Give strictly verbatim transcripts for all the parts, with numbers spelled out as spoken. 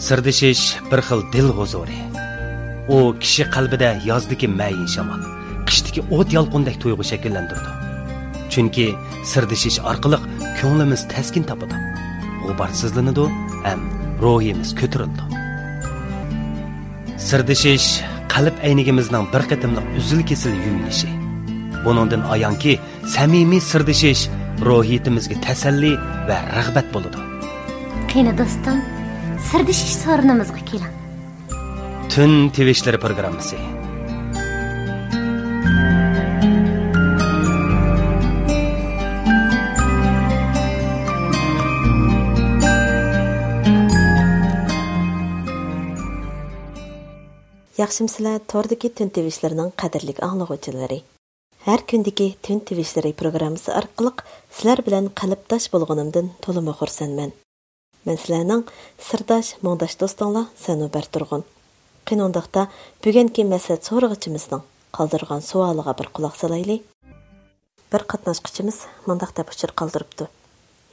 سىردىشىش بىر خىل دىل ھۇزۇرى. ئۇ كىشى قەلبىدە يازدىكى مەيىن شامال، قىشتىكى ئوت يالقۇندەك تۇيغۇ شەكىللەندۈرىدۇ. چۈنكى سىردىشىش ئارقىلىق كۆڭلىمىز تەسكىن تاپىدۇ، غۇبارسىزلىنىدۇ ھەم روھىمىز كۆتۈرۈلىدۇ. سىردىشىش قەلب ئەينىكىمىزنىڭ بىر قېتىملىق ئۈزۈل-كېسىل يۇيۇلۇشى. بۇنىڭدىن ئايانكى، سەمىمىي سىردىشىش روھىيىتىمىزگە تەسەللى ۋە رىغبەت بولىدۇ. قېنى دوستۇم، سىردىشىش سورۇنىمىزغا كېلىڭ. تۈن تىۋىشلىرى پروگراممىسى. ياخشىمۇسىلەر توردىكى تۈن تىۋىشلىرىنىڭ قەدىرلىك ئاڭلىغۇچىلىرى؟ ھەر كۈندىكى تۈن تىۋىشلىرى پروگراممىسى ئارقىلىق سىلەر بىلەن قەلبداش بولغىنىمدىن تولىمۇ خۇرسەنمەن. مەن سىلەرنىڭ سىرداش، مۇڭداش دوستۇڭلار سەنۇبەر تۇرغۇن. قېنى ئۇنداقتا، بۈگۈنكى مەسلىھەت سورىغۇچىمىزنىڭ قالدۇرغان سوئالىغا بىر قۇلاق سالايلى. بىر قاتناشقۇچىمىز مۇنداق دەپ ئۇچۇر قالدۇرۇپتۇ.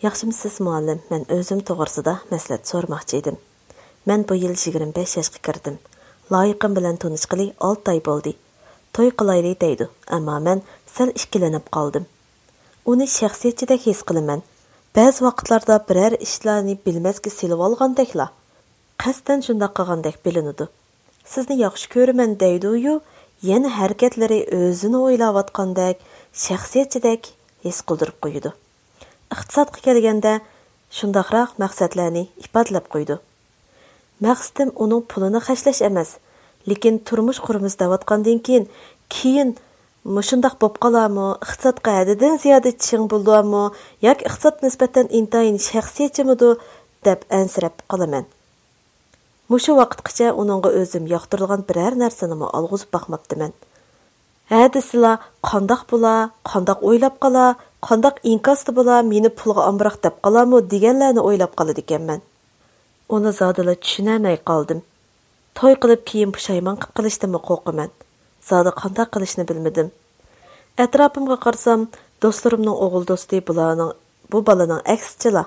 ياخشىمۇسىز مۇئەللىم، مەن ئۆزۈم توغرىسىدا مەسلىھەت سورىماقچى ئىدىم. مەن بۇ يىل يىگىرمە بەش ياشقا كىردىم. لايىقىم بىلەن تونۇشقىلى ئالتە ئاي بولدى. توي قىلايلى دەيدۇ، ئەمما مەن سەل ئىككىلىنىپ قالدىم. ئۇنى شەخسىيەتچىدەك ھېس قىلىمەن. بەزى ۋاقىتلاردا بىرەر ئىشلارنى بىلمەسكە سېلىۋالغاندەكلا. قەستەن شۇنداق قىلغاندەك بىلىنىدۇ. سىزنى ياخشى كۆرىمەن دەيدۇ-يۇ، يەنە ھەرىكەتلىرى ئۆزىنى ئويلاۋاتقاندەك، شەخسىيەتچىدەك ھېس قىلدۇرۇپ قويىدۇ. ئىقتىسادقا كەلگەندە، شۇنداقراق مەقسەتلەرنى ئىپادىلەپ قويىدۇ. مەقسىتىم ئۇنىڭ پۇلىنى خەجلەش ئەمەس، لېكىن تۇرمۇش قۇرىمىز دەۋاتقاندىن كېيىن، كېيىن مۇشۇنداق بوپ قالارمۇ، ئىقتىسادقا ھەددىدىن زىيادە چىڭ بولارمۇ ياكى ئىقتىسادقا نىسبەتەن ئىنتايىن شەخسىيەتچىمىدۇ دەپ ئەنسىرەپ قالىمەن. مۇشۇ ۋاقىتقىچە ئۇنىڭغا ئۆزۈم ياقتۇرىدىغان بىرەر نەرسىنىمۇ ئالغۇزۇپ باقماپتىمەن. ھە دېسىلا، قانداق بولا، قانداق ئويلاپ قالا، قانداق ئىنكاستا بولا، مېنى پۇلغا ئامراق دەپ قالارمۇ دېگەنلەرنى ئويلاپ قالىدىكەنمەن. ئۇنى زادىلا چۈشىنەلمەي قالدىم. توي قىلىپ كېيىن پۇشايمان قىپ قېلىشتىنمۇ قورقىمەن. زادى قانداق قىلىشنى بىلمىدىم. ئەتراپىمغا قارىسام، دوستلىرىمنىڭ ئوغۇل دوستى بۇلارنىڭ، بۇ بالىنىڭ ئەكسىچىلا.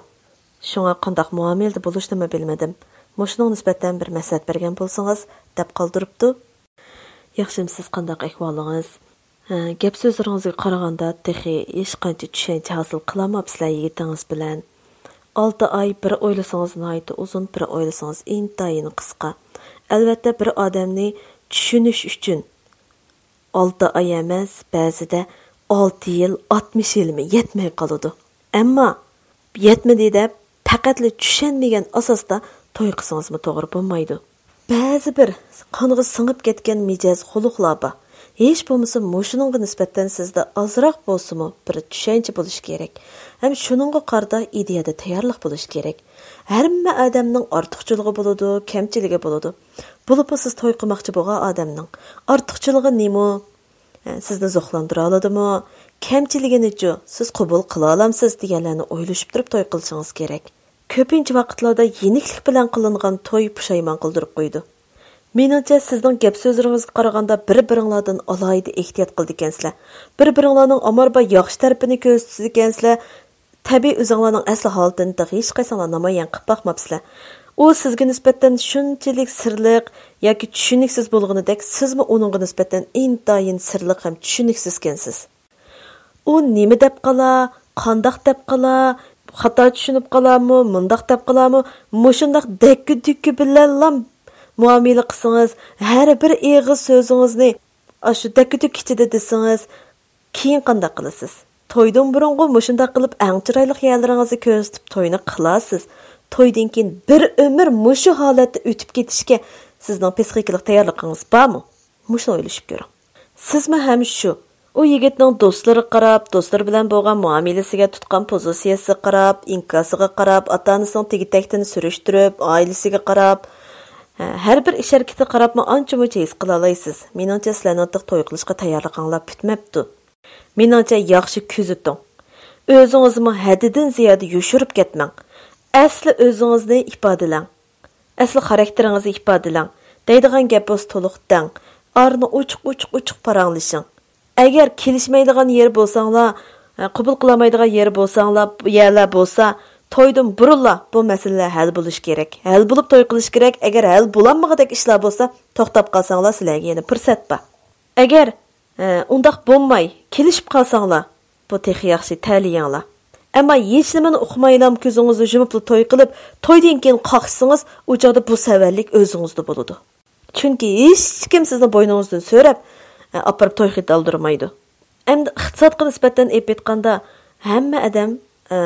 شۇڭا قانداق مۇئامىلىدە بولۇشنىمۇ بىلمىدىم. مۇشۇنىڭغا نىسبەتەن بىر مەسلىھەت بەرگەن بولسىڭىز، دەپ قالدۇرۇپتۇ. ياخشىمۇسىز، قانداق ئەھۋالىڭىز؟ ھە، گەپ سۆزلىرىڭىزگە قارىغاندا، تېخى ھېچقانچە چۈشەنچە ھاسىل قىلالماپسىلەر يىگىتىڭىز بىلەن. ئالتە ئاي، بىر ئويلىسىڭىز ناھايىتى ئۇزۇن، بىر ئويلىسىڭىز ئىنتايىن قىسقا. ئەلۋەتتە، بىر ئادەمنى چۈشىنىش ئۈچۈن ئالتە ئاي ئەمەس، بەزىدە ئالتە يىل، ئاتمىش يىلمۇ يەتمەي قالىدۇ. ئەمما يەتمىدى دەپ، پەقەتلا چۈشەنمىگەن ئاساستا توي قىلسىڭىزمۇ توغرا بولمايدۇ. بەزى بىر قانغا سىڭىپ كەتكەن مىجەز خۇلقلار بار. ھېچ بولمىسا مۇشۇنىڭغا نىسبەتەن سىزدە ئازراق بولسىمۇ بىر چۈشەنچە بولۇشى كېرەك. ھەم شۇنىڭغا قارىتا ئىدىيەدە تەييارلىق بولۇشى كېرەك. ھەممە ئادەمنىڭ ئارتۇقچىلىقى بولىدۇ، كەمچىلىكى بولىدۇ. بولۇپمۇ سىز توي قىلماقچى بولغان ئادەمنىڭ ئارتۇقچىلىقى نېمە؟ ئە، سىزنى زوقلاندۇرالىدىمۇ؟ كەمچىلىكىنىچۇ سىز قوبۇل قىلالامسىز دېگەنلەرنى ئويلىشىپ تۇرۇپ توي قىلىشىڭىز كېرەك. كۆپىنچە ۋاقىتلاردا يېنىكلىك بىلەن قىلىنغان توي پۇشايمان قىلدۇرۇپ قويىدۇ. مېنىڭچە، سىزنىڭ گەپ سۆزلىرىڭىزگە قارىغاندا بىر-بىرىڭلاردىن ئالاھىدە ئېھتىيات قىلىدىكەنسىلەر. بىر-بىرىڭلارنىڭ ئامال بار ياخشى تەرىپىنى كۆرسىتىدىكەنسىلەر. تەبىئىي، ئۆزۈڭلارنىڭ ئەسلى ھالىتىنى تېخى ھېچقايسىڭلار نامايان قىلىپ باقماپسىلەر. ئۇ سىزگە نىسبەتەن شۇنچىلىك سىرلىق ياكى چۈشىنىكسىز بولغىنىدەك، سىزمۇ ئۇنىڭغا نىسبەتەن ئىنتايىن سىرلىق ھەم چۈشىنىكسىزكەنسىز. ئۇ نېمە دەپ قالا، قانداق دەپ قالا، خاتا چۈشىنىپ قالارمۇ، مۇنداق دەپ قالارمۇ، مۇشۇنداق دەككە-دۈككە بىلەنلا مۇئامىلە قىلسىڭىز، ھەر بىر ئېغىز سۆزىڭىزنى ئاشۇ دەككە-دۈككە ئىچىدە دېسىڭىز، كېيىن قانداق قىلىسىز؟ تويدىن بۇرۇنغۇ مۇشۇنداق قىلىپ ئەڭ چىرايلىق يەرلىرىڭىزنى كۆرسىتىپ توينى قىلارسىز. تويدىن كېيىن بىر ئۆمۈر مۇشۇ ھالەتتە ئۆتۈپ كېتىشكە سىزنىڭ پسىخىكىلىق تەييارلىقىڭىز بارمۇ؟ مۇشۇنى ئويلىشىپ كۆرۈڭ. سىزمۇ ھەم شۇ. ئۇ يىگىتنىڭ دوستلىرىغا قاراپ، دوستلىرى بىلەن بولغان مۇئامىلىسىگە، تۇتقان پوزىتسىيەسىگە قاراپ، ئىنكاسىغا قاراپ، ئاتا-ئانىسىنىڭ تېگى-تەكتىنى سۈرۈشتۈرۈپ، ئائىلىسىگە قاراپ، ھە، ھەر بىر ئىش-ھەرىكىتىگە قاراپمۇ ئانچە-مۇنچە ھېس قىلالايسىز. مېنىڭچە، سىلەرنىڭ تېخى توي قىلىشقا تەييارلىقىڭلار پۈتمەپتۇ. مېنىڭچە، ياخشى كۆزىتىڭ. ئۆزىڭىزمۇ ھەددىدىن زىيادە يوشۇرۇپ كەتمەڭ. ئەسلى ئۆزىڭىزنى ئىپادىلەڭ. ئەسلى خاراكتېرىڭىزنى ئىپادىلەڭ. دەيدىغان گەپ بولسا تولۇق دەڭ. ئارىنى ئوچۇق، ئوچۇق، ئوچۇق پاراڭلىشىڭ. ئەگەر كېلىشمەيدىغان يەر بولساڭلار، قوبۇل قىلالمايدىغان يەر بولساڭلار، يەرلەر بولسا، تويدىن بۇرۇنلا بۇ مەسىلىلەر ھەل بولۇشى كېرەك. ھەل بولۇپ توي قىلىش كېرەك. ئەگەر ھەل بولالمىغۇدەك ئىشلار بولسا، توختاپ قالساڭلار، سىلەرگە يەنە پۇرسەت بار. ئەگەر، ئە، ئۇنداق بولماي، كېلىشىپ قالساڭلار، بۇ تېخى ياخشى، تەلىيىڭلار. ئەمما ھېچنېمىنى ئۇقمايلا كۆزىڭىزنى يۇمۇپلا توي قىلىپ، تويدىن كېيىن قاقشىسىڭىز، ئۇ چاغدا بۇ سەۋەنلىك ئۆزىڭىزدە بولىدۇ. چۈنكى ھېچكىم سىزنى بوينىڭىزدىن سۆرەپ، ئە، ئاپىرىپ توي خېتى ئالدۇرمايدۇ. ئەمدى ئىقتىسادقا نىسبەتەن ئېلىپ ئېيتقاندا، ھەممە ئادەم، ئە،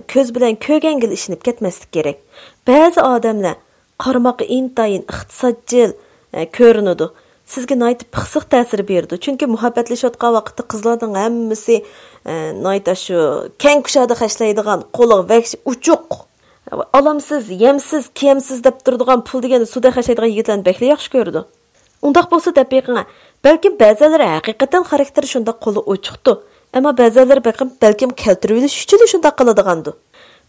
كۆز بىلەن كۆرگەنگىلا ئىشىنىپ كەتمەسلىك كېرەك. بەزى ئادەملەر قارىماققا ئىنتايىن ئىقتىسادچىل، ئە، كۆرۈنىدۇ. سىزگە ناھايىتى پىخسىق تەسىر بېرىدۇ. چۈنكى مۇھەببەتلىشىۋاتقان ۋاقىتتا قىزلارنىڭ ھەممىسى، ئە، ناھايىتى شۇ كەڭ كۇشادە خەجلەيدىغان، قولىغا ۋەھشىي ئوچۇق، ئالامسىز، يەمسىز، كىيەمسىز دەپ تۇرىدىغان، پۇل دېگەندە سۇدەك خەجلەيدىغان يىگىتلەرنى بەكلا ياخشى كۆرىدۇ. ئۇنداق بولسا دەپ بېقىڭە، بەلكىم بەزىلىرى ھەقىقەتەن خاراكتېرى شۇنداق قولى ئوچۇقتۇ. ئەمما بەزىلىرى بېقىم، بەلكىم كەلتۈرۈۋېلىش ئۈچۈنلا شۇنداق قىلىدىغاندۇ.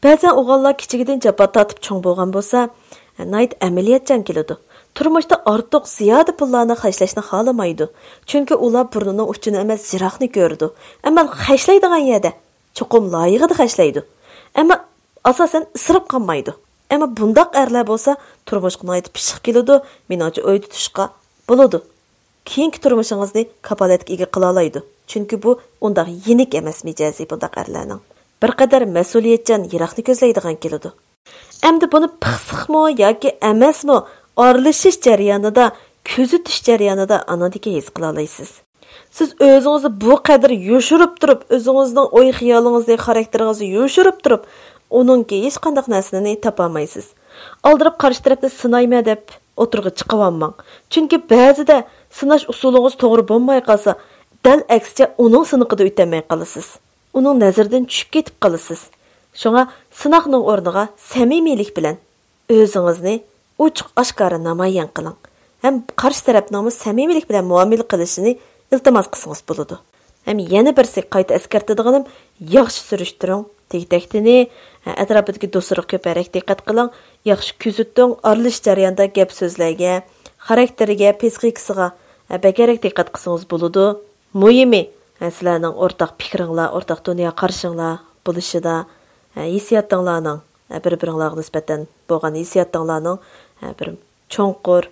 بەزەن ئوغۇللار كىچىكىدىن جاپا تارتىپ چوڭ بولغان بولسا، ناھايىتى ئەمەلىيەتچان كېلىدۇ. تۇرمۇشتا ئارتۇق زىيادە پۇللارنى خەجلەشنى خالىمايدۇ. چۈنكى ئۇلار بۇرنىنىڭ ئۇچىنى ئەمەس، يىراقنى كۆرىدۇ. ئەمما خەجلەيدىغان يەردە چوقۇم لايىقىدا خەجلەيدۇ. ئەمما ئاساسەن ئىسراپ قىلمايدۇ. ئەمما بۇنداق ئەرلەر بولسا تۇرمۇشقا ناھايىتى پىششىق كېلىدۇ، مېنىڭچە ئۆي تۇتۇشقا بولىدۇ. كېيىنكى تۇرمۇشىڭىزنى كاپالەتكە ئىگە قىلالايدۇ. چۈنكى بۇ ئۇنداق يېنىك ئەمەس مىجەزى بۇنداق ئەرلەرنىڭ. بىر قەدەر مەسئۇلىيەتچان، يىراقنى كۆزلەيدىغان كېلىدۇ. ئەمدى بۇنى پىخسىقمۇ ياكى ئەمەسمۇ، ئارىلىشىش جەريانىدا، كۆزىتىش جەريانىدا ئانىڭدىكى ھېس قىلالايسىز. سىز ئۆزىڭىزنى بۇ قەدەر يوشۇرۇپ تۇرۇپ، ئۆزىڭىزنىڭ ئوي-خىيالىڭىزنى، خاراكتېرىڭىزنى يوشۇرۇپ تۇرۇپ، ئۇنىڭكى ھېچقانداق نەرسىنى تاپالمايسىز. ئالدىراپ قارشى تەرەپنى سىنايمەن دەپ ئوتتۇرىغا چىقىۋالماڭ. چۈنكى بەزىدە سىناش ئۇسۇلىڭىز توغرا بولماي قالسا، دەل ئەكسىچە ئۇنىڭ سىنىقىدا ئۆتەلمەي قالىسىز. ئۇنىڭ نەزىرىدىن چۈشۈپ كېتىپ قالىسىز. شۇڭا سىناقنىڭ ئورنىغا سەمىمىيلىك بىلەن ئۆزىڭىزنى ئوچۇق-ئاشكارا نامايان قىلىڭ ھەم قارشى تەرەپنىڭمۇ سەمىمىيلىك بىلەن مۇئامىلە قىلىشىنى ئىلتىماس قىلسىڭىز بولىدۇ. ھەم يەنە بىرسى قايتا ئەسكەرتىدىغىنىم، ياخشى سۈرۈشتۈرۈڭ، تېگى-تەكتىنى، ئەتراپىدىكى دوستلىرىغا كۆپرەك دىققەت قىلىڭ، ياخشى كۆزىتىڭ، ئارىلىشىش جەريانىدا گەپ-سۆزلەرگە، خاراكتېرىگە، پىسخىكىسىغا بەكرەك دىققەت قىلسىڭىز بولىدۇ. مۇھىمى، ھە، سىلەرنىڭ ئورتاق پىكرىڭلار، ئورتاق دۇنيا قارىشىڭلار بولۇشىدا، ھە، ھېسسىياتىڭلارنىڭ، ھە، بىر-بىرىڭلارغا نىسبەتەن بولغان ھېسسىياتىڭلارنىڭ، ھە، بىر چوڭقۇر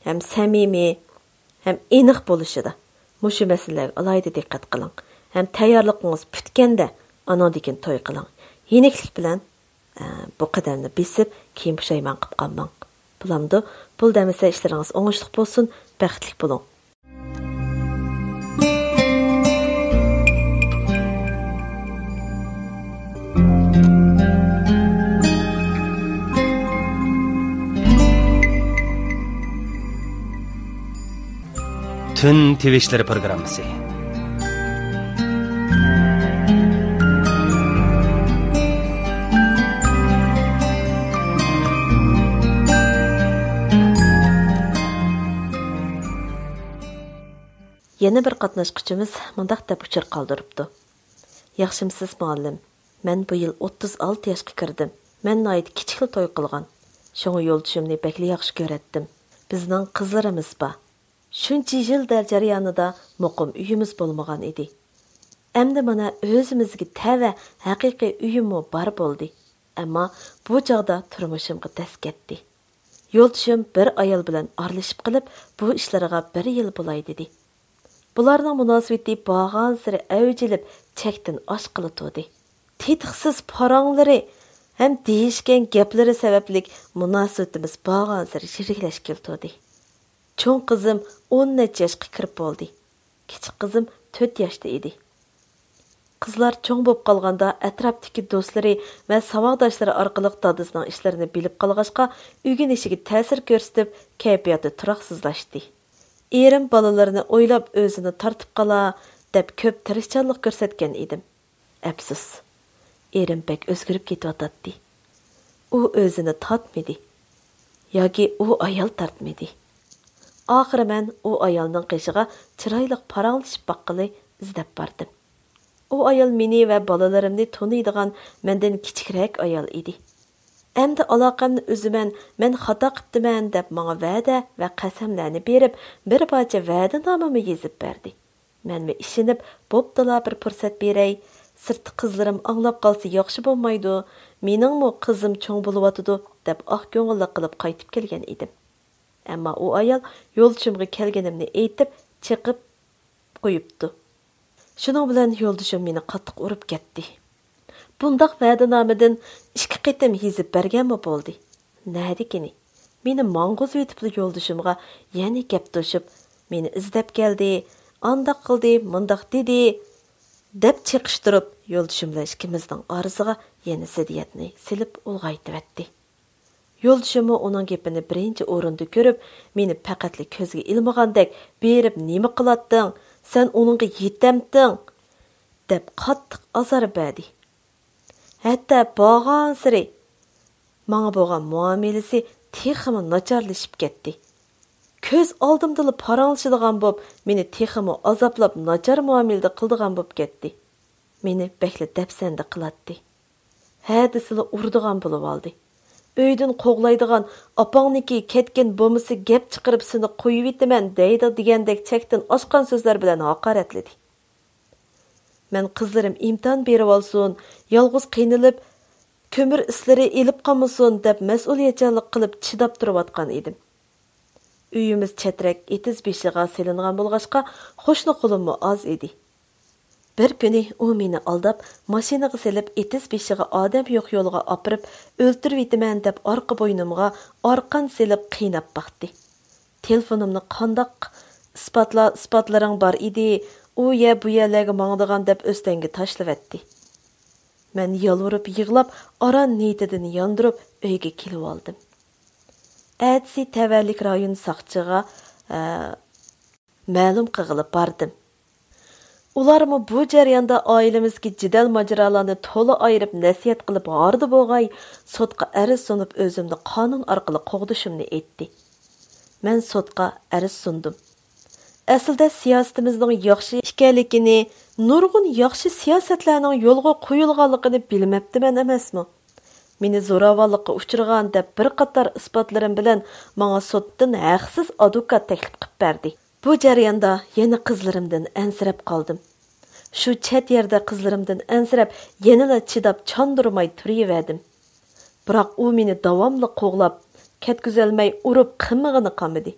ھەم سەمىمىي ھەم ئېنىق بولۇشىدا مۇشۇ مەسىلىلەرگە ئالاھىدە دىققەت قىلىڭ. ھەم تەييارلىقىڭىز پۈتكەندە ئانىڭدىن كېيىن توي قىلىڭ. يېنىكلىك بىلەن، ئە، بۇ قەدەمنى بېسىپ، كېيىن پۇشايمان قىلىپ قالماڭ. بولامدۇ؟ بولدى ئەمىسە، ئىشلىرىڭىز ئوڭۇشلۇق بولسۇن، بەختلىك بولۇڭ. تۈن تىۋىشلىرى پروگراممىسى. يەنە بىر قاتناشقۇچىمىز مۇنداق دەپ ئۇچۇر قالدۇرۇپتۇ: ياخشىمسىز، مۇئەللىم؟ مەن بۇ يىل ئوتتۇز ئالتە ياشقا كىردىم. مەن ناھايىتى كىچىكلا توي قىلغان. شۇڭا يولدىشىمنى بەكلا ياخشى كۆرەتتىم. بىزنىڭ قىزلىرىمىز بار. شۇنچە يىل دە-، جەريانىدا مۇقىم ئۆيىمىز بولمىغان ئىدى. ئەمدى مانا ئۆزىمىزگە تەۋە ھەقىقىي ئۆيۈممۇ بار بولدى. ئەمما بۇ چاغدا تۇرمۇشۇمغا دەس كەتتى. يولدىشىم بىر ئايال بىلەن ئارىلىشىپ قېلىپ، بۇ ئىشلىرىغا بىر يىل بولاي دېدى. بۇلارنىڭ مۇناسىۋىتى بارغانسېرى ئەۋج ئېلىپ، چەكتىن ئاشقىلى تۇردى. تېتىقسىز پاراڭلىرى ھەم دېيىشكەن گەپلىرى سەۋەبلىك مۇناسىۋىتىمىز بارغانسېرى يىرىكلەشكىلى تۇردى. چوڭ قىزىم ئون نەچچە ياشقا كىرىپ بولدى. كىچىك قىزىم تۆت ياشتا ئىدى. قىزلار چوڭ بولۇپ قالغاندا، ئەتراپتىكى دوستلىرى ۋە ساۋاقداشلىرى ئارقىلىق دادىسىنىڭ ئىشلىرىنى بىلىپ قالغاچقا، ئۆگىنىشىگە تەسىر كۆرسىتىپ، كەيپىياتى تۇراقسىزلاشتى. ئېرىم بالىلىرىنى ئويلاپ ئۆزىنى تارتىپ قالا دەپ كۆپ تىرىشچانلىق كۆرسەتكەن ئىدىم. ئەپسۇس، ئېرىم بەك ئۆزگىرىپ كېتىۋاتاتتى. ئۇ ئۆزىنى تارتمىدى. ياكى ئۇ ئايال تارتمىدى. ئاخىرى مەن ئۇ ئايالنىڭ قېشىغا چىرايلىق پاراڭلىشىپ باققىلى ئىزدەپ باردىم. ئۇ ئايال مېنى ۋە بالىلىرىمنى تونۇيدىغان، مەندىن كىچىكرەك ئايال ئىدى. ئەمدى ئالاقەمنى ئۈزىمەن، مەن خاتا قىپتىمەن دەپ ماڭا ۋەدە ۋە قەسەملەرنى بېرىپ، بىر پارچە ۋەدىنامىمۇ يېزىپ بەردى. مەنمۇ ئىشىنىپ، بوپتۇلا بىر پۇرسەت بېرەي، سىرتتا قىزلىرىم ئاڭلاپ قالسا ياخشى بولمايدۇ، مېنىڭمۇ قىزىم چوڭ بولۇۋاتىدۇ، دەپ ئاق كۆڭۈللۈك قىلىپ قايتىپ كەلگەن ئىدىم. ئەمما ئۇ ئايال يولدىشىمغا كەلگىنىمنى ئېيتىپ، چېقىپ قويۇپتۇ. شۇنىڭ بىلەن يولدىشىم مېنى قاتتىق ئۇرۇپ كەتتى. بۇنداق ۋەدىنامىدىن ئىككى قېتىم يېزىپ بەرگەنمۇ بولدى. نەدىكىنى؟ مېنى ماڭغۇزۇۋېتىپلا يولدىشىمغا يەنە گەپ توشۇپ، مېنى ئىزدەپ كەلدى، ئانداق قىلدى، مۇنداق دېدى، دەپ چېقىشتۇرۇپ، يولدىشىم بىلەن ئىككىمىزنىڭ ئارىسىغا يەنە زىددىيەتنى سېلىپ ئۇلغايتىۋەتتى. يولدىشىممۇ ئۇنىڭ گېپىنى بىرىنچى ئورۇندا كۆرۈپ، مېنى پەقەتلا كۆزگە ئىلمىغاندەك، بېرىپ نېمە قىلاتتىڭ؟ سەن ئۇنىڭغا يېتەمتىڭ؟ دەپ قاتتىق ئازار بەردى. ھەتتا بارغانسېرى ماڭا بولغان مۇئامىلىسى تېخىمۇ ناچارلىشىپ كەتتى. كۆز ئالدىمدىلا پاراڭلىشىدىغان بولۇپ، مېنى تېخىمۇ ئازابلاپ، ناچار مۇئامىلىدە قىلىدىغان بولۇپ كەتتى. مېنى بەكلا دەپسەندە قىلاتتى. ھە دېسىلا ئۇرىدىغان بولۇۋالدى. ئۆيدىن قوغلايدىغان، «ئاپاڭنىڭكى كەتكىن بولمىسا گەپ چىقىرىپ سېنى قويۇۋېتىمەن» دەيدۇ دېگەندەك چەكتىن ئاشقان سۆزلەر بىلەن ھاقارەتلىدى. مەن قىزلىرىم ئىمتىھان بېرىۋالسۇن، يالغۇز قىينىلىپ، كۆمۈر ئىسلىرى ئېلىپ قالمىسۇن دەپ مەسئۇلىيەتچانلىق قىلىپ چىداپ تۇرۇۋاتقان ئىدىم. ئۆيىمىز چەترەك ئېتىز بېشىغا سېلىنغان بولغاچقا، قوشنا قولۇممۇ ئاز ئىدى. بىر كۈنى ئۇ مېنى ئالداپ، ماشىنىغا سېلىپ، ئېتىز بېشىغا ئادەم يوق يولغا ئاپىرىپ، ئۆلتۈرۈۋېتىمەن دەپ ئارقا بوينۇمغا ئارقان سېلىپ قىيناپ باقتى. تېلېفونۇمنى قانداق ئىسپاتلا-، ئىسپاتلىرىڭ بار ئىدى، ئۇ يە بۇ يەرلەرگە ماڭىدىغان دەپ ئۆستەڭگە تاشلىۋەتتى. مەن يالۋۇرۇپ يىغلاپ، ئاران نىيىتىدىن ياندۇرۇپ ئۆيگە كېلىۋالدىم. ئەتىسى تەۋەلىك رايون ساقچىغا، ئە، مەلۇم قىلغىلى باردىم. ئۇلارمۇ بۇ جەرياندا ئائىلىمىزدىكى جېدەل ماجىرالارنى تولا ئايرىپ نەسىھەت قىلىپ ھاردۇ بولغاي، سوتقا ئەرز سۇنۇپ ئۆزۈمنى قانۇن ئارقىلىق قوغدىشىمنى ئېيتتى. مەن سوتقا ئەرز سۇندۇم. ئەسلىدە سىياسىتىمىزنىڭ ياخشى ئىكەنلىكىنى، نۇرغۇن ياخشى سىياسەتلەرنىڭ يولغا قويۇلغانلىقىنى بىلمەپتىمەن ئەمەسمۇ؟ مېنى زوراۋانلىققا ئۇچرىغان دەپ بىر قاتار ئىسپاتلىرىم بىلەن ماڭا سوتتىن ھەقسىز ئادۋوكات تەكلىپ قىلىپ بەردى. بۇ جەرياندا يەنە قىزلىرىمدىن ئەنسىرەپ قالدىم. شۇ چەت يەردە قىزلىرىمدىن ئەنسىرەپ، يەنىلا چىداپ چاندۇرماي تۇرۇۋەردىم. بىراق ئۇ مېنى داۋاملىق قوغلاپ، كەتكۈزەلمەي ئۇرۇپ قىمىغىنى قالمىدى.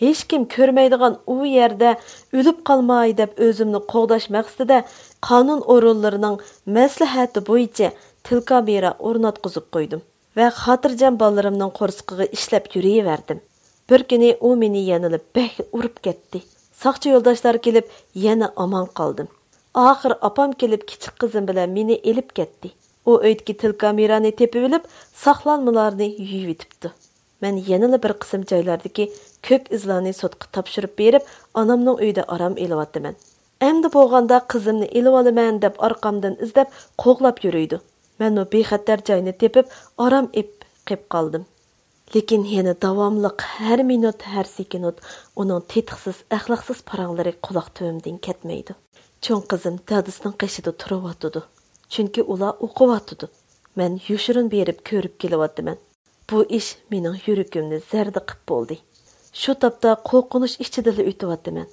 ھېچكىم كۆرمەيدىغان ئۇ يەردە ئۆلۈپ قالماي دەپ ئۆزۈمنى قوغداش مەقسىتىدە قانۇن ئورۇنلىرىنىڭ مەسلىھەتى بويىچە تېلېكامېرا ئورناتقۇزۇپ قويدۇم ۋە خاتىرجەم بالىلىرىمنىڭ قورسىقىغا ئىشلەپ يۈرۈۋەردىم. بىر كۈنى ئۇ مېنى يەنىلا بەك ئۇرۇپ كەتتى. ساقچى يولداشلار كېلىپ، يەنە ئامان قالدىم. ئاخىر ئاپام كېلىپ، كىچىك قىزىم بىلەن مېنى ئېلىپ كەتتى. ئۇ ئۆيدىكى تېلېكامېرانى تېپىۋېلىپ، ساقلانمىلارنى يۇيۇۋېتىپتۇ. مەن يەنىلا بىر قىسىم جايلاردىكى كۆك ئىزلارنى سوتقا تاپشۇرۇپ بېرىپ، ئانامنىڭ ئۆيىدە ئارام ئېلىۋاتىمەن. ئەمدى بولغاندا قىزىمنى ئېلىۋالىمەن دەپ ئارقامدىن ئىزدەپ قوغلاپ يۈرىدۇ. مەنمۇ بىخەتەر جاينى تېپىپ، ئارام ئېلىپ قېلىپ قالدىم. لېكىن يەنە داۋاملىق ھەر مىنۇت، ھەر سېكۇنت ئۇنىڭ تېتىقسىز، ئەخلاقسىز پاراڭلىرى قۇلاق تۈۋىمدىن كەتمەيدۇ. چوڭ قىزىم دادىسىنىڭ قېشىدا تۇرۇۋاتىدۇ. چۈنكى ئۇلار ئوقۇۋاتىدۇ. مەن يوشۇرۇن بېرىپ كۆرۈپ كېلىۋاتىمەن. بۇ ئىش مېنىڭ يۈرىكىمنى زەردە قىپ بولدى. شۇ تاپتا قورقۇنچ ئىچىدىلا ئۆتۈۋاتىمەن.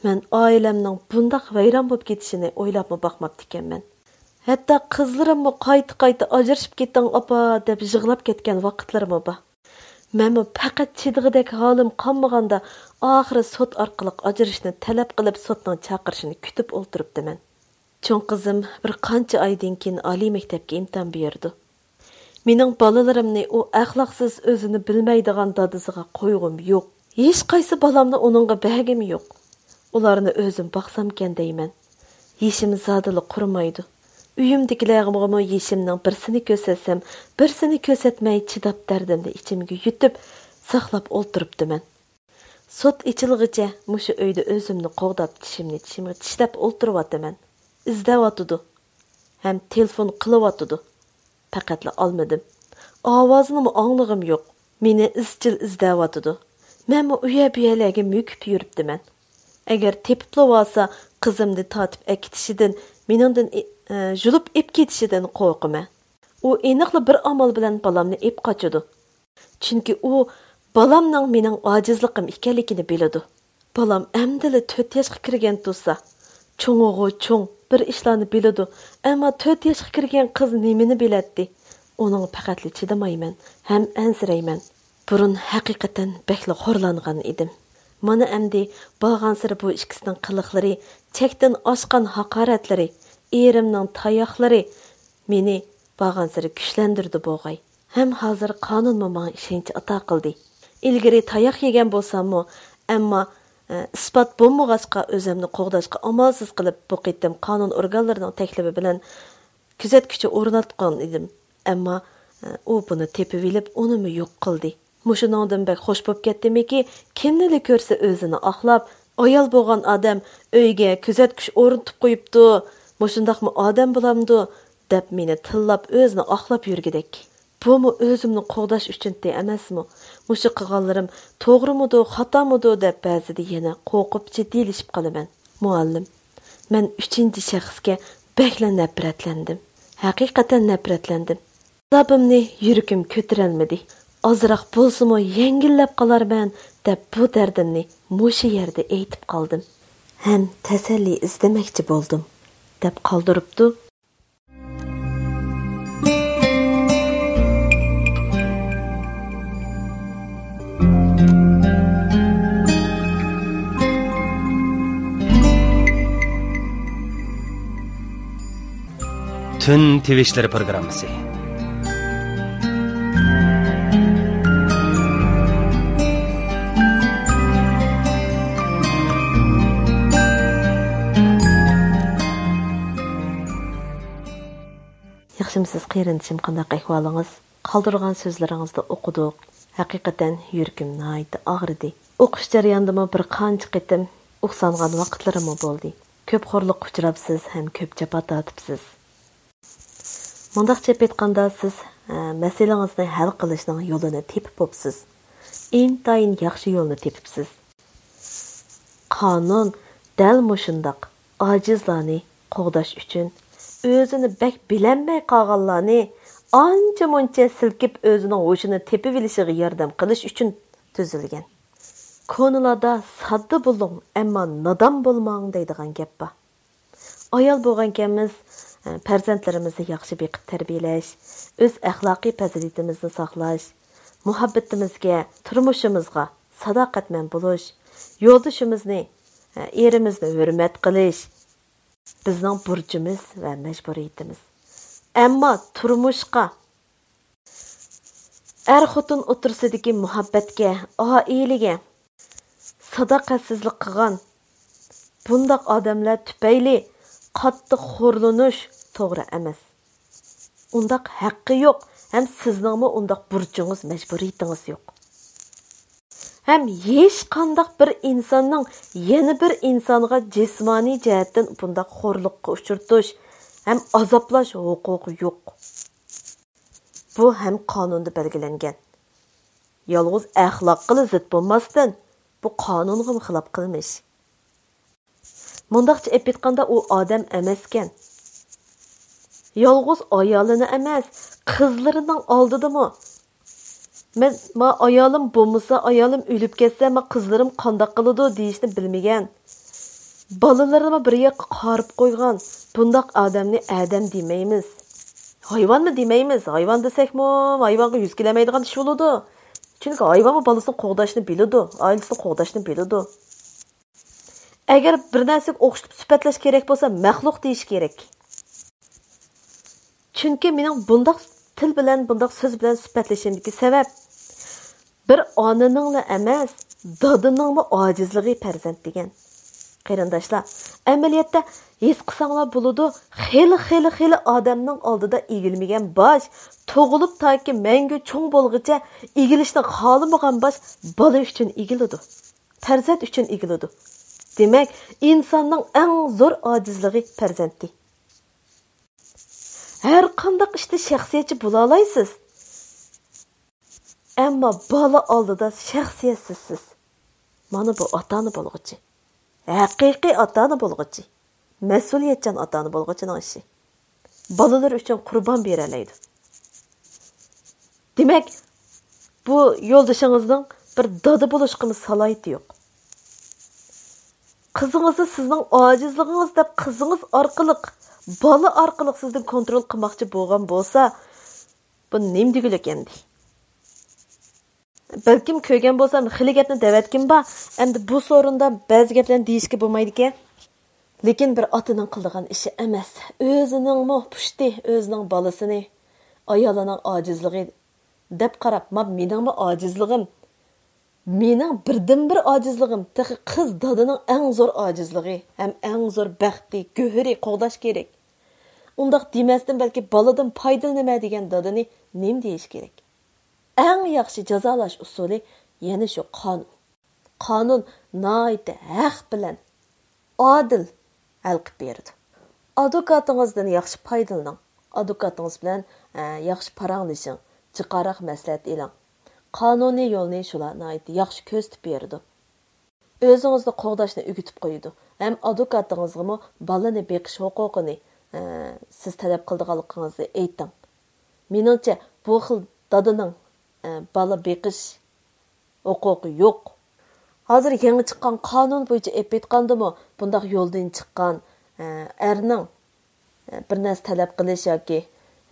مەن ئائىلەمنىڭ بۇنداق ۋەيران بولۇپ كېتىشىنى ئويلاپمۇ باقماپتىكەنمەن. ھەتتا قىزلىرىممۇ قايتا-قايتا «ئاجرىشىپ كېتىڭ، ئاپا» دەپ يىغلاپ كەتكەن ۋاقىتلىرىممۇ بار. مەنمۇ پەقەت چىدىغۇدەك ھالىم قالمىغاندا، ئاخىرى سوت ئارقىلىق ئاجرىشىشنى تەلەپ قىلىپ، سوتنىڭ چاقىرىشىنى كۈتۈپ ئولتۇرۇپتىمەن. چوڭ قىزىم بىر قانچە ئايدىن كېيىن ئالىي مەكتەپكە ئىمتىھان بېرىدۇ. مېنىڭ بالىلىرىمنى ئۇ ئەخلاقسىز، ئۆزىنى بىلمەيدىغان دادىسىغا قويغۇم يوق. ھېچقايسى بالامنى ئۇنىڭغا بەرگۈم يوق. ئۇلارنى ئۆزۈم باقسامكەن دەيمەن. يېشىم زادىلا قۇرۇمايدۇ. ئۆيۈمدىكىلەرگىمۇ يېشىمنىڭ بىرسىنى كۆرسەتسەم، بىرسىنى كۆرسەتمەي چىداپ دەردىمنى ئىچىمگە يۇتۇپ، ساقلاپ ئولتۇرۇپتىمەن. سوت ئېچىلغىچە مۇشۇ ئۆيدە ئۆزۈمنى قوغداپ، چىشىمنى چىشىمغا چىشلەپ ئولتۇرۇۋاتىمەن. ئىزدەۋاتىدۇ. ھەم تېلېفون قىلىۋاتىدۇ. پەقەتلا ئالمىدىم. ئاۋازىنىمۇ ئاڭلىغۇم يوق. مېنى ئىزچىل ئىزدەۋاتىدۇ. مەنمۇ ئۇ يەر بۇ يەرلەرگە مۆكۈپ يۈرۈپتىمەن. ئەگەر تېپىپلىۋالسا، قىزىمنى تارتىپ ئەكېتىشىدىن، مېنىڭدىن ئى-، ئە، يۇلۇپ ئېلىپ كېتىشىدىن قورقىمەن. ئۇ ئېنىقلا بىر ئامال بىلەن بالامنى ئېلىپ قاچىدۇ. چۈنكى ئۇ بالامنىڭ مېنىڭ ئاجىزلىقىم ئىكەنلىكىنى بىلىدۇ. بالام ئەمدىلا تۆت ياشقا كىرگەن تۇرسا، چوڭىغۇ چوڭ، بىر ئىشلارنى بىلىدۇ، ئەمما تۆت ياشقا كىرگەن قىز نېمىنى بىلەتتى؟ ئۇنىڭغا پەقەتلا چىدىمايمەن ھەم ئەنسىرەيمەن. بۇرۇن ھەقىقەتەن بەكلا خورلانغان ئىدىم. مانا ئەمدى بارغانسېرى بۇ ئىككىسىنىڭ قىلىقلىرى، چەكتىن ئاشقان ھاقارەتلىرى، ئېرىمنىڭ تاياقلىرى مېنى بارغانسېرى كۈچلەندۈردى بوغاي. ھەم ھازىر قانۇنمۇ ماڭا ئىشەنچ ئاتا قىلدى. ئىلگىرى تاياق يېگەن بولساممۇ، ئەمما، ئە، ئىسپات بولمىغاچقا ئۆزۈمنى قوغداشقا ئامالسىز قېلىپ، بۇ قېتىم قانۇن ئورگانلىرىنىڭ تەكلىپى بىلەن كۆزەتكۈچى ئورناتقان ئىدىم. ئەمما، ئە، ئۇ بۇنى تېپىۋېلىپ، ئۇنىمۇ يوق قىلدى. مۇشۇنىڭدىن بەك خوش بوپ كەتتىمكى، كىمنىلا كۆرسە ئۆزىنى ئاقلاپ، ئايال بولغان ئادەم ئۆيگە كۆزەتكۈچ ئورنىتىپ قويۇپتۇ، مۇشۇنداقمۇ ئادەم بولامدۇ؟ دەپ مېنى تىللاپ ئۆزىنى ئاقلاپ يۈرگۈدەك. بۇمۇ ئۆزۈمنى قوغداش ئۈچۈنتى ئەمەسمۇ؟ مۇشۇ قىلغانلىرىم توغرىمىدۇ، خاتامىدۇ دەپ بەزىدە يەنە قورقۇپ جىددىيلىشىپ قالىمەن. مۇئەللىم، مەن ئۈچىنچى شەخسكە بەكلا نەپرەتلەندىم. ھەقىقەتەن نەپرەتلەندىم. ئازابىمنى يۈرىكىم كۆتۈرەلمىدى. ئازراق بولسىمۇ يەڭگىللەپ قالارمەن دەپ بۇ دەردىمنى مۇشۇ يەردە ئېيتىپ قالدىم. ھەم تەسەللى ئىزدىمەكچى بولدۇم، دەپ قالدۇرۇپتۇ. تۈن تىۋىشلىرى پروگراممىسى. ياخشىمۇسىز قېرىندىشىم، قانداق ئەھۋالىڭىز؟ قالدۇرغان سۆزلىرىڭىزنى ئوقۇدۇق. ھەقىقەتەن يۈرىكىم ناھايىتى ئاغرىدى. ئوقۇش جەريانىدىمۇ بىر قانچە قېتىم ئۇھسانغان ۋاقىتلىرىممۇ بولدى. كۆپ خورلۇققا ئۇچراپسىز ھەم كۆپ جاپا تارتىپسىز. مۇنداقچە ئېيتقاندا، سىز، ئە، مەسىلىڭىزنى ھەل قىلىشنىڭ يولىنى تېپىپ بوپسىز. ئىنتايىن ياخشى يولنى تېپىپسىز. قانۇن دەل مۇشۇنداق ئاجىزلارنى قوغداش ئۈچۈن، ئۆزىنى بەك بىلەلمەي قالغانلارنى ئانچە-مۇنچە سىلكىپ، ئۆزىنىڭ ھوشىنى تېپىۋېلىشىغا ياردەم قىلىش ئۈچۈن تۈزۈلگەن. كونىلاردا «ساددا بولۇڭ، ئەمما نادان بولماڭ» دەيدىغان گەپ بار. ئايال بولغانكەنمىز، پەرزەنتلىرىمىزنى ياخشى بېقىپ تەربىيەلەش، ئۆز ئەخلاقىي پەزىلىتىمىزنى ساقلاش، مۇھەببىتىمىزگە، تۇرمۇشىمىزغا ساداقەتمەن بولۇش، يولدىشىمىزنى، ئېرىمىزنى ھۆرمەت قىلىش بىزنىڭ بۇرچىمىز ۋە مەجبۇرىيىتىمىز. ئەمما تۇرمۇشقا، ئەر-خوتۇن ئوتتۇرىسىدىكى مۇھەببەتكە، ئائىلىگە ساداقەتسىزلىك قىلغان بۇنداق ئادەملەر تۈپەيلى قاتتىق خورلىنىش توغرا ئەمەس. ئۇنداق ھەققى يوق ھەم سىزنىڭمۇ ئۇنداق بۇرچىڭىز، مەجبۇرىيىتىڭىز يوق. ھەم ھېچقانداق بىر ئىنساننىڭ يەنە بىر ئىنسانغا جىسمانىي جەھەتتىن بۇنداق خورلۇققا ئۇچرىتىش ھەم ئازابلاش ھوقۇقى يوق. بۇ ھەم قانۇندا بەلگىلەنگەن. يالغۇز ئەخلاققىلا زىت بولماستىن، بۇ قانۇنغىمۇ خىلاپ قىلمىش. مۇنداقچە ئېيتقاندا، ئۇ ئادەم ئەمەسكەن. يالغۇز ئايالىنى ئەمەس، قىزلىرىنىڭ ئالدىدىمۇ، «مەن، ما ئايالىم بولمىسا، ئايالىم ئۆلۈپ كەتسە، ما قىزلىرىم قانداق قىلىدۇ؟» دېيىشنى بىلمىگەن. بالىلىرىنىمۇ بىر ياققا قارىپ قويغان. بۇنداق ئادەمنى ئادەم دېمەيمىز. ھايۋانمۇ دېمەيمىز. ھايۋان دېسەكمۇ، ھايۋانغا يۈز كېلەلمەيدىغان ئىش بولىدۇ. چۈنكى ھايۋانمۇ بالىسىنى قوغداشنى بىلىدۇ، ئائىلىسىنى قوغداشنى بىلىدۇ. ئەگەر بىر نەرسىگە ئوخشىتىپ سۈپەتلەش كېرەك بولسا، مەخلۇق دېيىش كېرەك. چۈنكى مېنىڭ بۇنداق تىل بىلەن، بۇنداق سۆز بىلەن سۈپەتلىشىمدىكى سەۋەب، بىر ئانىنىڭلا ئەمەس، دادىنىڭمۇ ئاجىزلىقى پەرزەنت دېگەن. قېرىنداشلار، ئەمەلىيەتتە ھېس قىلساڭلار بولىدۇ، خېلى، خېلى، خېلى ئادەمنىڭ ئالدىدا ئېگىلمىگەن باش، تۇغۇلۇپ تاكى مەڭگۈ چوڭ بولغۇچە ئېگىلىشنى خالىمىغان باش بالا ئۈچۈن ئېگىلىدۇ. پەرزەنت ئۈچۈن ئېگىلىدۇ. دېمەك، ئىنساننىڭ ئەڭ زور ئاجىزلىقى پەرزەنتى. ھەر قانداق ئىشتا شەخسىيەتچى بولالايسىز، ئەمما بالا ئالدىدا شەخسىيەتسىزسىز. مانا بۇ ئاتا-ئانا بولغۇچى. ھەقىقىي ئاتا-ئانا بولغۇچى. مەسئۇلىيەتچان ئاتا-ئانا بولغۇچىنىڭ ئىشى. بالىلىرى ئۈچۈن قۇربان بېرەلەيدۇ. دېمەك، بۇ يولدىشىڭىزنىڭ بىر دادا بولۇشقىمۇ سالاھىيىتى يوق. قىزىڭىزنى سىزنىڭ ئاجىزلىقىڭىز دەپ قىزىڭىز ئارقىلىق، بالا ئارقىلىق سىزدىن كونترول قىلماقچى بولغان بولسا، بۇ نېمە دېگۈلۈك ئەمدى؟ بەلكىم كۆرگەن بولسام، خېلى گەپنى دەۋەتكىن بار. ئەمدى بۇ سورۇندا بەزى گەپلەرنى دېيىشكە بولمايدىكەن. لېكىن بىر ئاتىنىڭ قىلىدىغان ئىشى ئەمەس. ئۆزىنىڭمۇ پۇشتى، ئۆزىنىڭ بالىسىنى، ئايالىنىڭ ئاجىزلىقى دەپ قاراپ، ما مېنىڭمۇ ئاجىزلىقىم، مېنىڭ بىردىنبىر ئاجىزلىقىم، تېخى قىز دادىنىڭ ئەڭ زور ئاجىزلىقى ھەم ئەڭ زور بەختى، گۆھىرى قوغداش كېرەك. ئۇنداق دېمەستىن، بەلكى بالىدىن پايدىلىنىمەن دېگەن دادىنى نېمە دېيىش كېرەك؟ ئەڭ ياخشى جازالاش ئۇسۇلى يەنە شۇ قانۇن. قانۇن ناھايىتى ھەق بىلەن ئادىل ھەل قىلىپ بېرىدۇ. ئادۋوكاتىڭىزدىن ياخشى پايدىلىنىڭ. ئادۋوكاتىڭىز بىلەن، ئە، ياخشى پاراڭلىشىڭ، جىقراق مەسلىھەت ئېلىڭ. قانۇنىي يولنى شۇلار ناھايىتى ياخشى كۆرسىتىپ بېرىدۇ. ئۆزىڭىزنى قوغداشنى ئۆگىتىپ قويىدۇ. ھەم ئادۋوكاتىڭىزغىمۇ بالىنى بېقىش ھوقۇقىنى، ئە، سىز تەلەپ قىلىدىغانلىقىڭىزنى ئېيتىڭ. مېنىڭچە، بۇ خىل دادىنىڭ، ئە، بالا بېقىش ھوقۇقى يوق. ھازىر يېڭى چىققان قانۇن بويىچە ئېلىپ ئېيتقاندىمۇ، بۇنداق يولدىن چىققان، ئە، ئەرنىڭ، ئە، بىر نەرسە تەلەپ قىلىش ياكى،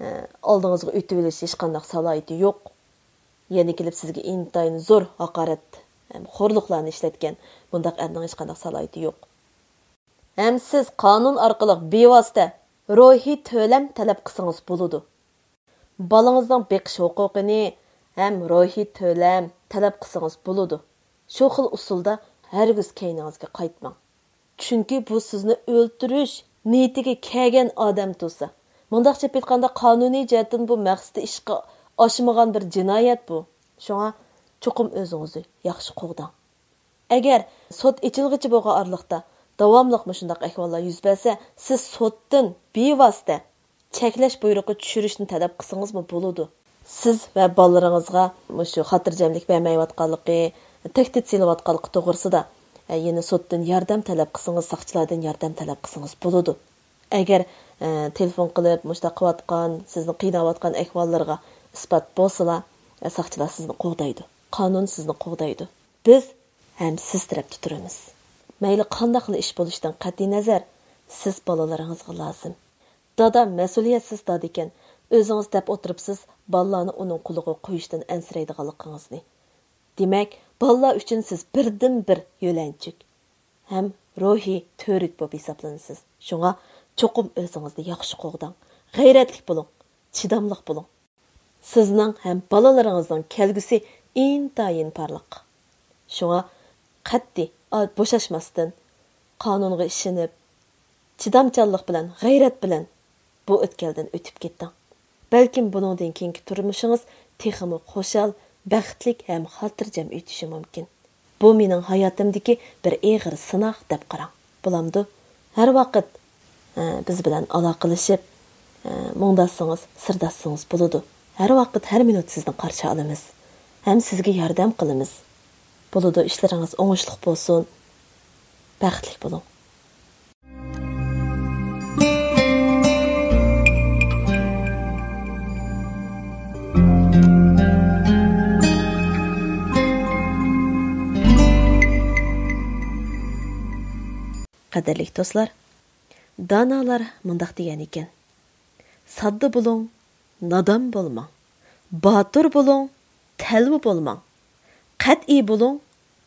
ئە، ئالدىڭىزغا ئۆتۈۋېلىش ھېچقانداق سالاھىيىتى يوق. يەنە كېلىپ سىزگە ئىنتايىن زور ھاقارەت ھەم خورلۇقلارنى ئىشلەتكەن بۇنداق ئەرنىڭ ھېچقانداق سالاھىيىتى يوق. ھەم سىز قانۇن ئارقىلىق بىۋاسىتە روھىي تۆلەم تەلەپ قىلسىڭىز بولىدۇ. بالىڭىزنىڭ بېقىش ھوقۇقىنى ھەم روھىي تۆلەم تەلەپ قىلسىڭىز بولىدۇ. شۇ خىل ئۇسۇلدا ھەرگىز كەينىڭىزگە قايتماڭ. چۈنكى بۇ سىزنى ئۆلتۈرۈش نىيىتىگە كەلگەن ئادەم تۇرسا. مۇنداقچە ئېيتقاندا، قانۇنىي جەھەتتىن بۇ مەقسىتى ئىشقا ئاشمىغان بىر جىنايەت بۇ. شۇڭا چوقۇم ئۆزىڭىزنى ياخشى قوغداڭ. ئەگەر سوت ئېچىلغىچە بولغان ئارىلىقتا داۋاملىق مۇشۇنداق ئەھۋاللار يۈز بەرسە، سىز سوتتىن بىۋاسىتە چەكلەش بۇيرۇقى چۈشۈرۈشنى تەلەپ قىلسىڭىزمۇ بولىدۇ. سىز ۋە بالىلىرىڭىزغا مۇشۇ خاتىرجەملىك بەرمەيۋاتقانلىقى، تەھدىت سېلىۋاتقانلىقى توغرىسىدا، ئە، يەنە سوتتىن ياردەم تەلەپ قىلسىڭىز، ساقچىلاردىن ياردەم تەلەپ قىلسىڭىز بولىدۇ. ئەگەر، ئە، تېلېفون قىلىپ مۇشۇنداق قىلىۋاتقان، سىزنى قىيناۋاتقان ئەھۋاللىرىغا ئىسپات بولسىلا، ئە، ساقچىلار سىزنى قوغدايدۇ. قانۇن سىزنى قوغدايدۇ. بىز ھەم سىز تەرەپتە تۇرىمىز. مەيلى قانداقلا ئىش بولۇشىدىن قەتئىينەزەر، سىز بالىلىرىڭىزغا لازىم. دادا مەسئۇلىيەتسىز دادىكەن، ئۆزىڭىز دەپ ئولتۇرۇپسىز، بالىلارنى ئۇنىڭ قولىغا قويۇشتىن ئەنسىرەيدىغانلىقىڭىزنى. دېمەك، بالىلار ئۈچۈن سىز بىردىنبىر يۆلەنچۈك ھەم روھىي تۈۋرۈك بولۇپ ھېسابلىنىسىز. شۇڭا چوقۇم ئۆزىڭىزنى ياخشى قوغداڭ، غەيرەتلىك بولۇڭ، چىداملىق بولۇڭ. سىزنىڭ ھەم بالىلىرىڭىزنىڭ كەلگۈسى ئىنتايىن پارلاق. شۇڭا قەتئىي، ئا-، بوشاشماستىن، قانۇنغا ئىشىنىپ، چىدامچانلىق بىلەن، غەيرەت بىلەن بۇ ئۆتكەلدىن ئۆتۈپ كېتىڭ. بەلكىم بۇنىڭدىن كېيىنكى تۇرمۇشىڭىز تېخىمۇ خۇشال، بەختلىك ھەم خاتىرجەم ئۆتۈشى مۇمكىن. بۇ مېنىڭ ھاياتىمدىكى بىر ئېغىر سىناق دەپ قاراڭ. بولامدۇ؟ ھەر ۋاقىت، ئە، بىز بىلەن ئالاقىلىشىپ، ئە، مۇڭداشسىڭىز، سىرداشسىڭىز بولىدۇ. ھەر ۋاقىت، ھەر مىنۇت سىزنى قارشى ئالىمىز ھەم سىزگە ياردەم قىلىمىز. بولىدۇ، ئىشلىرىڭىز ئوڭۇشلۇق بولسۇن، بەختلىك بولۇڭ. قەدىرلىك دوستلار، دانالار مۇنداق دېگەن ئىكەن: ساددا بولۇڭ، نادان بولماڭ. باتۇر بولۇڭ، تەلۋە بولماڭ. قەتئىي بولۇڭ،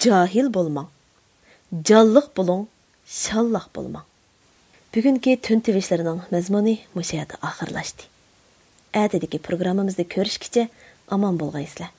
جاھىل بولماڭ. جانلىق بولۇڭ، شاللاق بولماڭ. بۈگۈنكى تۈن تىۋىشلىرىنىڭ مەزمۇنى مۇشۇ يەردە ئاخىرلاشتى. ئەتىدىكى پروگراممىمىزدا كۆرۈشكىچە ئامان بولغايسىلەر.